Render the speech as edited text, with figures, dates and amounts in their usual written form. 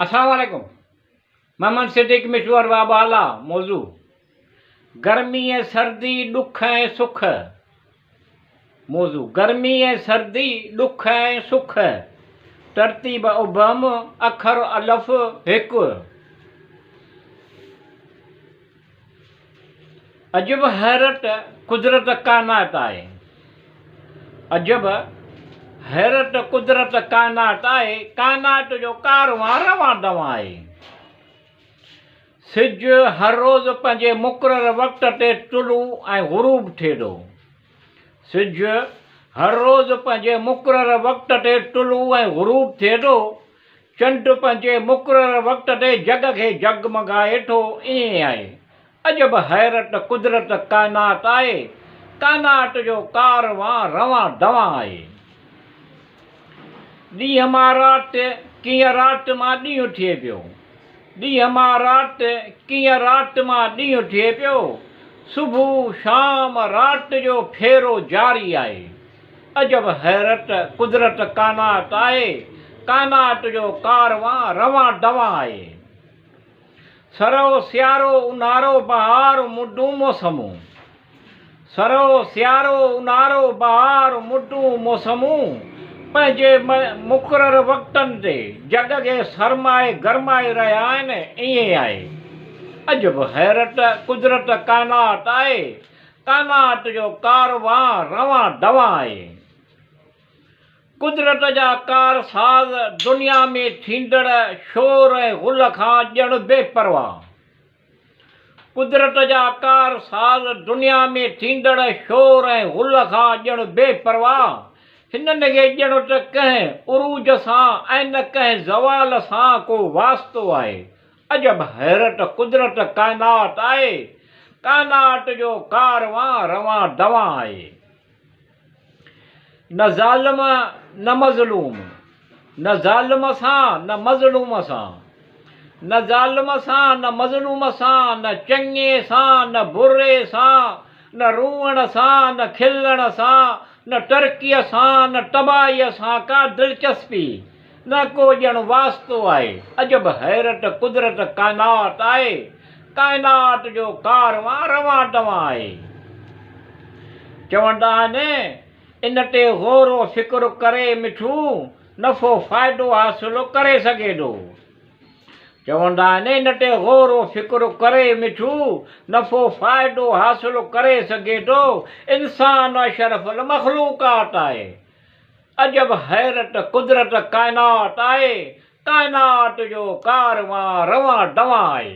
السلام عليڪم محمد صديق مشور باب اعليٰ موضوع گرمي ۽ سردي ڏک ۽ سک موضوع گرمي ۽ سردي ڏک ۽ سک ترتيب ابهم اکر الف هڪ عجب حيرت قدرت ڪائنات آهي. عجب حيرت قدرت ڪائنات آهي، ڪائنات جو ڪاروان روان دوان آهي. سج هر روز پنهنجي مقرر وقت تي طلوع ۽ غروب ٿئي ٿو. سج هر روز پنهنجي مقرر وقت تي طلوع ۽ غروب ٿئي ٿو. چنڊ پنهنجي مقرر وقت تي جڳ کي جڳمڳائي ٿو، ائين آهي. عجب حيرت قدرت ڪائنات آهي، ڪائنات جو ڪاروان روان دوان آهي. ڏينهن مان رات، ڪيئن رات مان ڏينهن ٿئي پيو. ڏينهن مان رات، ڪيئن رات مان ڏينهن ٿئي پيو. صبح شام رات جو ڦيرو جاري آهي. عجب حيرت قدرت ڪائنات آهي، ڪائنات جو ڪاروان روان دوان آهي. سرء سيارو اونهارو بهار مڊون موسمون، سرء سيارو اونهارو بهار مڊون موسمون، پنهنجي مقرر وقتن تي جڳ کي سرمائي گرمائي رهيا آهن، ائين آهي. عجب حيرت قدرت ڪائنات آهي، ڪائنات جو ڪاروان روان دوان آهي. قدرت جا ڪارساز دنيا ۾ ٿيندڙ شور ۽ غل کان ڄڻ بي پرواهه. قدرت جا ڪارساز دنيا ۾ ٿيندڙ شور ۽ غل کان ڄڻ بي پرواهه. هنن کي ڄڻ ته ڪنهن عروج سان ۽ نه ڪنهن زوال سان ڪو واسطو آهي. عجب حيرت قدرت ڪائنات آهي، ڪائنات جو ڪاروان روان دوان آهي. نه ظالم نه مظلوم، نه ظالم سان نه مظلوم سان، نه ظالم سان نه مظلوم سان، نه چڱي سان نه بري سان، نه روئڻ سان نه کلڻ سان، نه ترقيء سان نه تباهيء سان ڪا دلچسپي. نه ڪو ڄڻ واسطو آهي. عجب حيرت قدرت ڪائنات آهي. ڪائنات جو ڪاروان روان دوان آهي. چوندا آهن ان تي غور و فڪر ڪري مٺو نفعو فائدو حاصل ڪري سگهي ٿو. چوندا آهن ان تي غور و فڪر ڪري مٺو نفعو فائدو حاصل ڪري سگهي ٿو. انسان اشرف المخلوقات آهي. عجب حيرت قدرت ڪائنات آهي، ڪائنات جو ڪاروان روان دوان آهي.